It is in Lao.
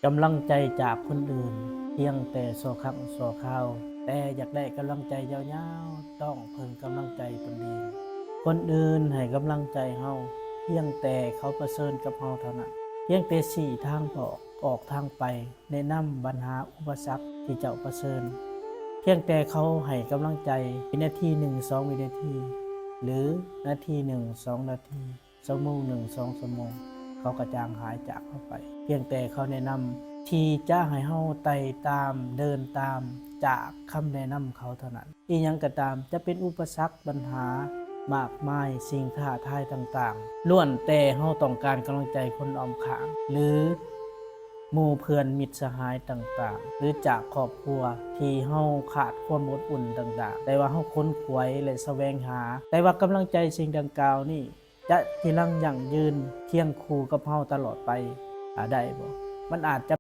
ກຳລັງໃຈຈາກຄົນອື່ນພຽງແຕ່ຊົ່ວຄັ້ງຊົ່ວຄາວ, ແຕ່ຢາກໄດ້ກຳລັງໃຈຍາວໆ, ຕ້ອງເພິ່ງກຳລັງໃຈຕົນເອງ. ຄົນອື່ນໃຫ້ກຳລັງໃຈເຮົາພຽງແຕ່ເຂົາປະເຊີນກັບເຮົາເທົ່ານັ້ນ, ພຽງແຕ່ຊີ້ທາງອອກ, ອອກທາງໄປ, ແນະນຳບັນຫາອຸປະສັກທີ່ເຈົ້າປະເຊີນ, ພຽງແຕ່ເຂົາໃຫ້ກຳລັງໃຈວິນາທີໜຶ່ງ ສອງວິນາທີ ຫຼື ນາທີໜຶ່ງ ສອງນາທີ, ຊົ່ວໂມງໜຶ່ງ ສອງຊົ່ວໂມງ, ເຂົາກໍຈາງຫາຍຈາກເຮົາໄປ. ພຽງແຕ່ເຂົາແນະນຳທີ່ຈະໃຫ້ເຮົາໄຕ່ຕາມ, ເດີນຕາມຈາກຄຳແນະນຳເຂົາເທົ່ານັ້ນ. ອີ່ຫຍັງກໍຕາມ, ຈະເປັນອຸປະສັກ, ບັນຫາມາກມາຍ, ສິ່ງທ້າທາຍຕ່າງໆ, ລ້ວນແຕ່ເຮົາຕ້ອງການກຳລັງໃຈຄົນອ້ອມຂ້າງ ຫຼື ໝູ່ເພື່ອນມິດສະຫາຍຕ່າງໆ ຫຼື ຈາກຄອບຄົວທີ່ເຮົາຂາດຄວາມອົບອຸ່ນຕ່າງໆ, ແຕ່ວ່າເຮົາຂົນຂວາຍ ແລະ ສະແຫວງຫາ, ແຕ່ວ່າກຳລັງໃຈສິ່ງດັ່ງກ່າວນີ້ ຈະຈີລັງຢັ້ງຢືນຄຽງຄູ່ກັບເຮົາຕະຫຼອດໄປ ອາ ໄດ້ບໍ່? ມັນອາດຈະ